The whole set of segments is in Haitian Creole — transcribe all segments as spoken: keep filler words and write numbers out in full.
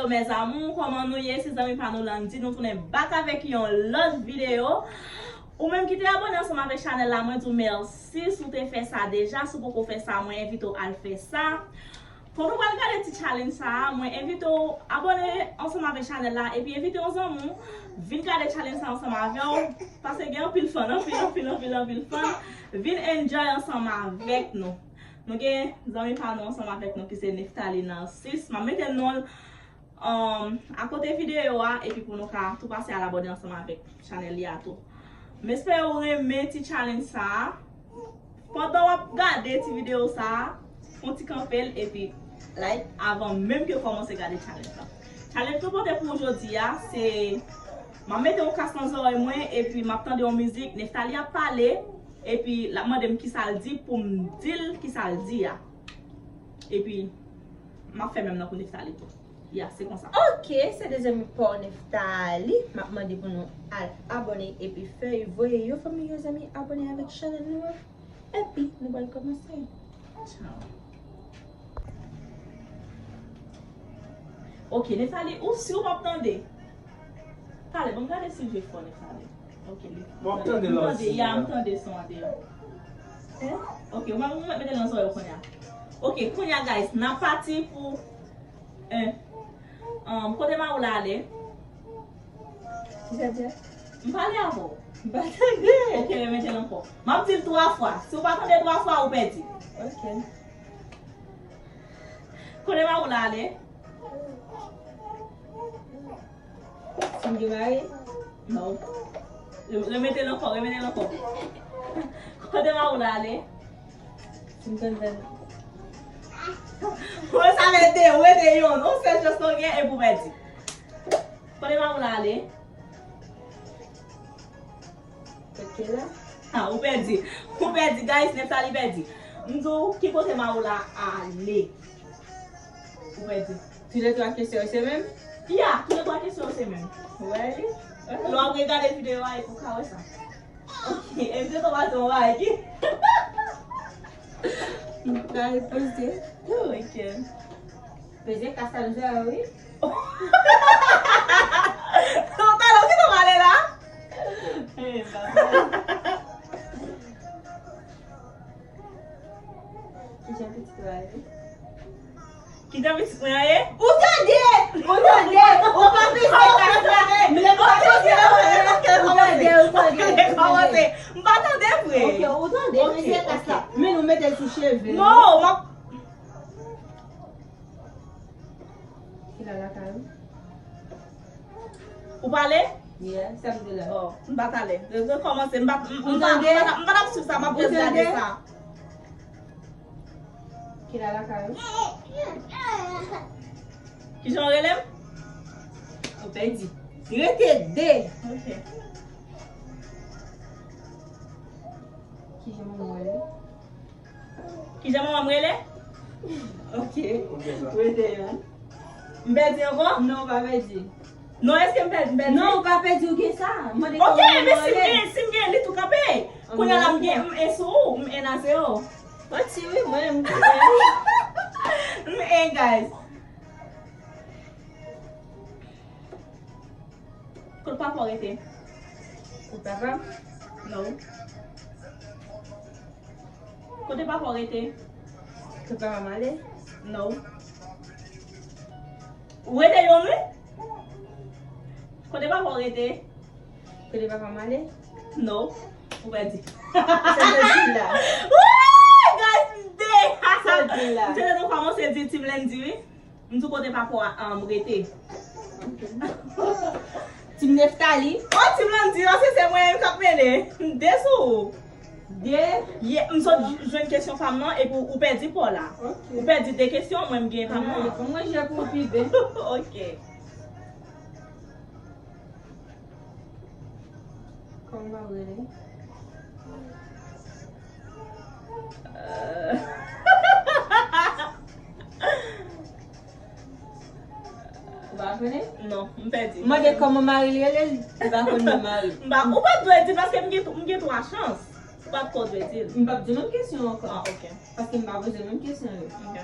Mes amours, kòman nou ye? Se zanmi pa nou Landy, nou tounen back avèk yon lòt videyo. Ou menm ki te abòne ansanm avèk chanèl la, mwen di w mèsi si w te fè sa deja, si w poko fè sa, mwen envite w al fè sa. Fò nou pral gade ti challenge sa a, mwen envite w abòne ansanm avèk chanèl la, epi envite yon zanmi w, vin gade challenge sa ansanm avè w, paske gen anpil fan, anpil, anpil, anpil, anpil fan, vin enjoy ansanm avèk nou. Nou gen zanmi pa nou ansanm avèk nou ki se Nephtalie Narcisse. M ap mete non l, um, akote videyo a, epi pou nou ka tou pase al abòne ansanm avèk chanèl li a tou. M espere w renmen ti challenge sa a. Pandan w ap gade ti videyo sa a, fè yon ti kanpe l epi like avan menm ke w kòmanse gade challenge la. Challenge nou pote pou w jodi a, se m ap mete yon kas nan zòrèy mwen epi m ap tande yon mizik, Nephtalie ap pale, epi l ap mande m kisa l di pou m di l kisa l di a. Epi, m ap fè menm nan pou Nephtalie tou. Ya, se konsa. Ok, se de zanmi pa w Nephtalie. M ap mande pou nou al abòne epi fè voye yon fanmi, yon zanmi abòne avèk chanèl nou an. Epi, nou pral kòmanse. Tchao. Ok, Nephtalie, ou si w p ap tande? Pale, ban m gade si l jwe fò, Nephtalie. Ok, li. M ap tande la osi. Ya, m tande son an deyò. Hein? Ok, ou mèt mete l nan zòrèy ou kounye a. Ok, kounye a, guys, n ap pati pou, hein. Um, kote Maoula ale? Kisa di a? M pale avè w. M pa tande. Ok, remete l ankò. M ap di l twa fwa. Si w pa tande twa fwa, ou pèdi. Ok. Kote Maoula ale? Si m gen mari? Non. Re-, remete l ankò, remete l ankò. Kote Maoula ale? Si m konn fè. Ou sa mete, ou mete yon, yon sèl chans nou gen epi w pèdi. Kote Maoula ale? Kote la? Ah, ou pèdi. Ou pèdi, guys, Nephtalie pèdi. M di w ki kote Maoula ale. Ou pèdi. Tou le twa kesyon yo se menm? Ya, tou le twa kesyon yo se menm. Wè li. Lè w ap regade videyo a, ou ka wè sa. Ok, e videyo a se yon bagay ki. M pral poze. Oh, ok. Peze kas la nan zòrèy ou, wi. Talè, ou gentan pale la? Eh, papa. Kijan pitit ou a ye? Kijan pitit mwen an ye? Ou tande! Ou tande! Ou pa peze kas la! M lè m pa peze, ou tande, ou tande, ou tande. M pa tande vre. Ok, ou tande, peze kas la. Men nou mete l sou cheve nou. Non, m ap Kila lakay ou? Ou pale? Yeah, sa m di la. Oh, m pa pale. Rekòmanse, m pa, m, m pa, m pa, m pa t ap swiv sa, m ap jis gade sa. Kila lakay ou? Kijan w rele m? Ou pèdi. Rete de. Ok. Kijan manman w rele? Kijan manman m rele? Ok. Rete yon. M pèdi ankò? Non, ou pa pèdi. Non, èske m pèdi? M pèdi? Non, ou pa pèdi, ou gen sa. Mande kòman manman w rele. Ok, men si m gen, si m gen, li tou kanpe. Kounye a la, m gen, m en sou ou, m en a zewo. Manti, wi, mwen, m kanpe. M en, guys. Kot papa w rete? Kot papa m? Non. Kote papa w rete? Kot papa m ale? Non. Ou rete yon wi? Kote papa w rete? Kote papa m ale? Non. Ou pèdi. Sa m te di la. Wouy, guys, m de. Sa m te di la. M te tande yon fwa, mwen se di Team Landy, wi. M di w kote papa w, um, rete. Team Nephtalie. Oh, Team Landy, paske se mwen menm k ap mennen. M de sou ou. De? Yeah, m sot j-, jwenn kesyon pa m nan, epi w, ou pèdi pa w la. Ok. Ou pèdi de kesyon, mwen m gen pa m nan. Mwen jwe pou w pi byen. Ok. Kòman w rele? Euh. Ou pa konnen? Non, m pèdi. Mande kòman mari l rele, li pa konn non mari l. M pa, ou pa t dwe di l paske m gen, m gen twa chans. Ou pa t ko dwe di l. M p ap di menm kesyon ankò. Ah, ok. Paske m pa poze menm kesyon yo. Ok.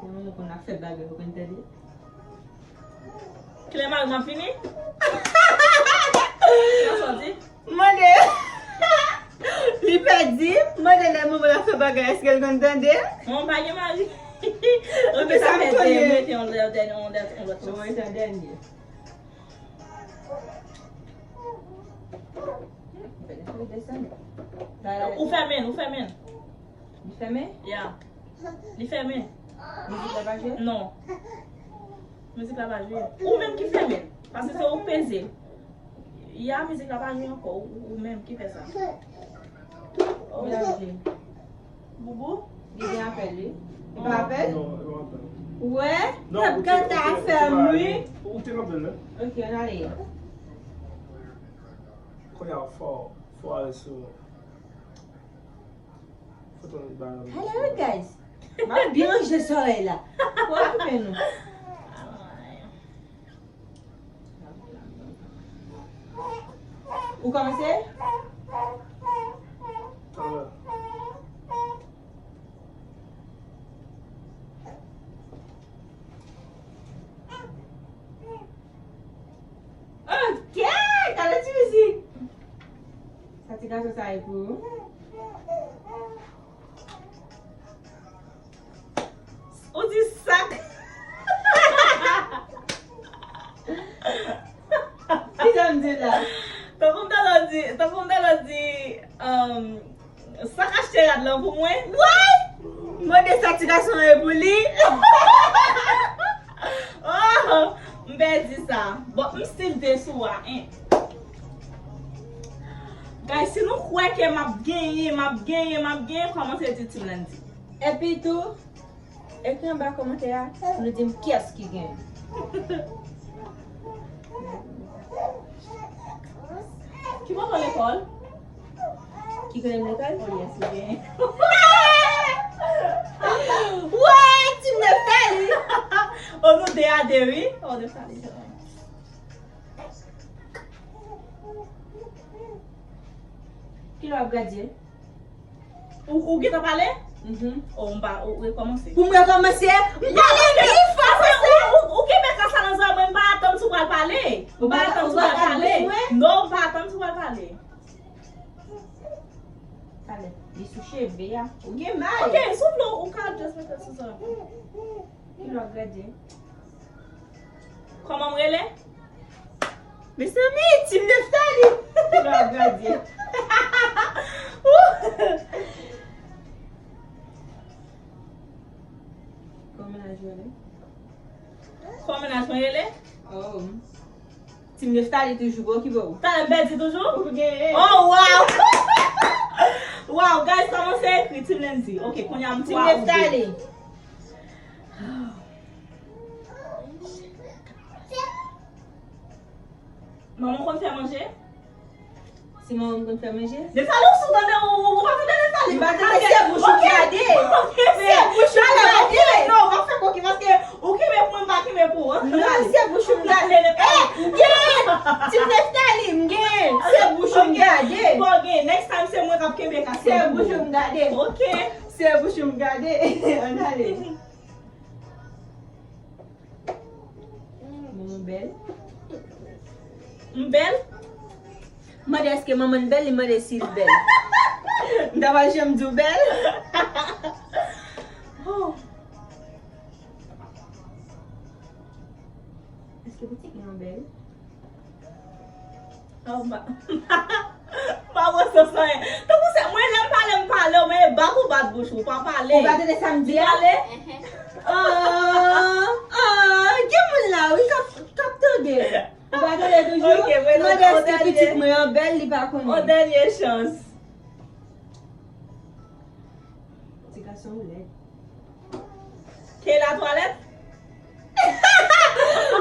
Kòman nou konn ap fè bagay, ou konn tande? Kilè mari m ap vini? Sa sòti? Mande. Li pèdi. Mande lè manman l ap fè bagay, èske l konn tande? Manman pa gen mari. Ok, sa m konnen. Mete yon lè, yon lè, yon lòt chans. Mwen, se dènye. Ou fèmen, ou fèmen. Li fèmen? Ya. Li fèmen. Mizik la pa jwe? Non. Mizik la pa jwe. Ou menm ki fèmen. Paske se ou k peze. Ya, mizik la pa jwe ankò. Ou, ou menm ki fè sa. Ou la jwe. Boubou? Li gen apèl, wi. Li pa apèl? Non, li pa apèl. Wè, non, ou te, ou te, ou te pa apèl, wi. Ou te apèl, wi. Ok, ann ale. Kounye a, fò, fò ale sou Hello, guys. M ap byen ranje sòrèy la. Pou okipe nou. Ou kòmanse? Ok, talè ti mizik. Sa ti gason sa ye pou ou? Ou di sak. Kisa m di la? Tankou m ta di, tankou m ta di, um, Sa k achte rad lan pou mwen? Woy! Mande sa ti gason an e pou li. Oh, m pèdi sa. Bon, m still de sou a, en. Guys, si nou kwè ke m ap genyen, m ap genyen, m ap genyen, kòmanse di Team Landy. Epi tou, Ekri anba kòmantè a, nou di m kiyès ki gen. Ki bò w lekòl? Ki kote m lekòl? Oh, yes, ou gen. Wè, Team Neftali! Oh, nou de a de, wi. Oh, Neftali. Kilè w ap gradye? Ou, ou gentan pale? Mhm. Oh, m pa, ou rekòmanse. Pou m rekòmanse? M pale pi fò, paske ou, ou, ou kenbe klas la nan zòrèy mwen, m pa atann si w pral pale. M pa atann si w pral pale. Non, m pa atann si w pral pale. Talè, li sou cheve a. Ou gen mal. Ok, si w vle, ou ka just mete l sou zòrèy mwen. Kilè w ap gradye? Kòman m rele? Mezanmi, Team Neftali! Kilè w ap gradye? Kòman mennaj ou rele? Kòman mennaj mwen rele? Oh. Team Neftali toujou, bon, ki bò ou? Talè m pèdi toujou? Ou genyen. Oh, wow! Wow, guys, kòmanse ekri Team Landy. Ok, kounye a m twa ou de. Team Neftali. Manman w konn fè manje? Si manman m konn fè manje? Neftali, ou sou tande, ou, ou, ou pa tande Neftali? M pa tande, se bouch ou m gade. Se bouch ou m gade. Non, w ap fè koki paske ou kenbe pou mwen, m pa kenbe pou ou. Non, se bouch ou m gade. Eh, m gen! Team Neftali, m gen! Se bouch ou m gade. Bon, gen, next time se mwen k ap kenbe kase pou ou. Se bouch ou m gade. Ok. Se bouch ou m gade. Ann ale. Manman bèl. M bèl? Mande èske manman n bèl, li mande si l bèl. M ta pral janm di w bèl. Oh. Èske pitit mwen an bèl? Oh, m pa, m pa wè sans anyen. Tankou se mwen, lè m pale, m pale, men bat ou bat bouch ou, pa pale. Ou pa tande sa m di a? Pale. Ah, ah, gen moun la, wi, k ap, k ap tande. Ou pa tande toujou? Ok, mwen mande èske pitit mwen an bèl, li pa konnen. On dènye chans. Ti gason lèd. Ke latwalèt?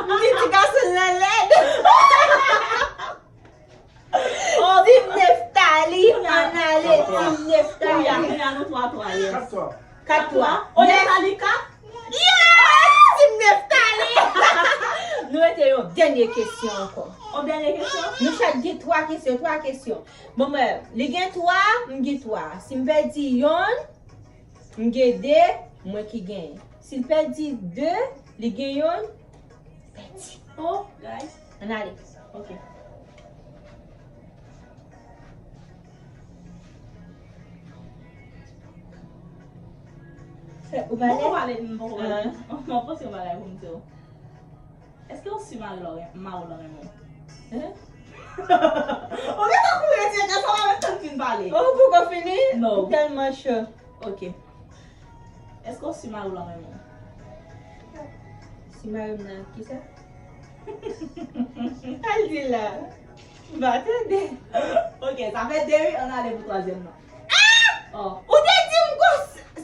M di ti gason lan lèd. Oh, Team Neftali, ann ale, Team Neftali. Kounye a, kounye a nou twa twa, yes. Kat twa. Kat twa. Oh, Neftali kat? Yes! Team Neftali! Nou rete yon dènye kesyon ankò. On dènye kesyon? Nou chak gen twa kesyon, twa kesyon. Bon, mwen, li gen twa, m gen twa. Si m pèdi yonn, m gen de, mwen ki genyen. Si l pèdi de, li gen youn, pèdi. Oh, guys. Ann ale. Ok. Ou pale? Mwen pale, mwen pale. Ah. Mwen panse yon bagay pou m di w. Èske w si mari w, mari w renmen w? Hein? Ou gentan kouri retire kè sa, pa menm tann fin pale. Oh, ou poko fini? Non. M tèlman cho. Ok. Èske w si mari w renmen w? Si mari m nan kisa? Sa l di la? M pa tande. Ok, sa fè de wi, ann ale pou twazyèm nan. Ah! Oh. Ou te di m gwo,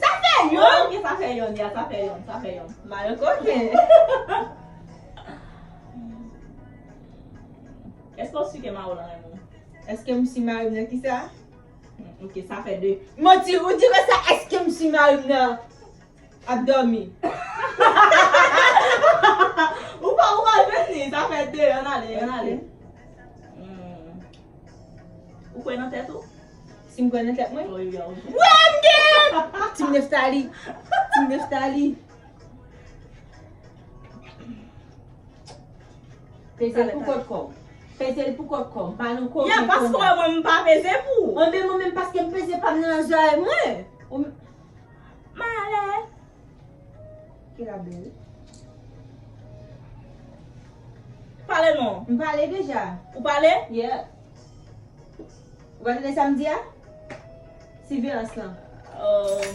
sa fè yonn? Ok, sa fè yonn, ya, sa fè yonn, sa fè yonn. Mal koken. Èske w si ke mari w lan renmen w? Èske m si mari m nan kisa? Hmm, ok, sa fè de. Manti, ou di konsa, èske m si mari m nan ap dòmi? Ou pa, ou pa jwenn li, sa fè de, ann ale, ann ale. Hmm. Ou kwè nan tèt ou? Si m kwè nan tèt mwen? Wi, wi, wi. Wè m gen! Team Neftali! Team Neftali! Peze l pou kòt kò w. Peze l pou kòt kò w. M pa nan koken. Ya, paske w wè mwen, m pa peze pou ou. Anben mwen menm, paske m peze pa m nan zòrèy mwen. Ou m- Malè. Ki la bèl. Pale non. M pale deja. Ou pale? Yeah. Ou pa tande sa m di a? Sivyeyans lan. Euh,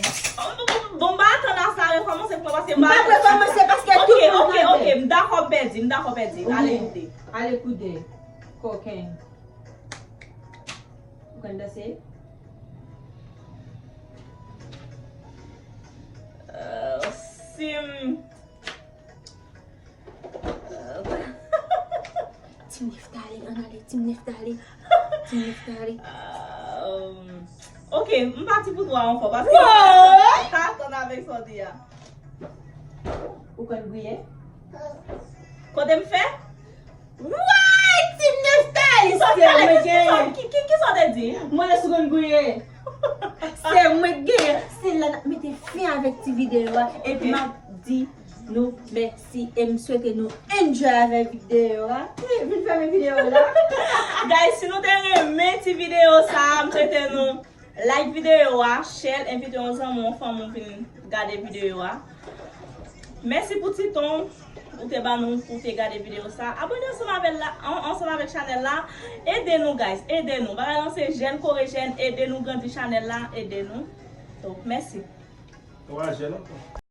bon, m pa tann a sa rekòmanse pou mwen paske m pa. M pa rekòmanse paske tout moun tande. Ok, ok, ok, m dakò pèdi, m dakò pèdi. Ale koute. Ale koute. Koken. Ou konn danse? Euh, si m Team Neftali, ann ale, Team Neftali. Team Neftali. Um, ok, m pati pou twa ankò, paske m pa atann avèk sa w di a. Ou konn griye? Kote m fè? Woy! Team Neftali, se mwen genyen. Ki, ki, ki sa w te di? Mwen lè sou konn griye. Se mwen genyen. Se la n ap mete fen avèk ti videyo a. Epi m ap di nou mèsi e m swete nou enjoy avèk videyo a. Wi, vin fèmen videyo la. Guys, si nou te renmen ti videyo sa a, m swete nou like videyo a, share, envite yon zanmi, yon fanmi w vin gade videyo a. Mèsi pou ti tan ou te ban nou pou te gade videyo sa. Abòne ansanm avè l la, an, ansanm avèk chanèl la. Ede nou, guys, ede nou. Bagay lan se jèn kore jèn, ede nou grandi chanèl la, ede nou. Donk, mèsi. Ou pa jèn ankò.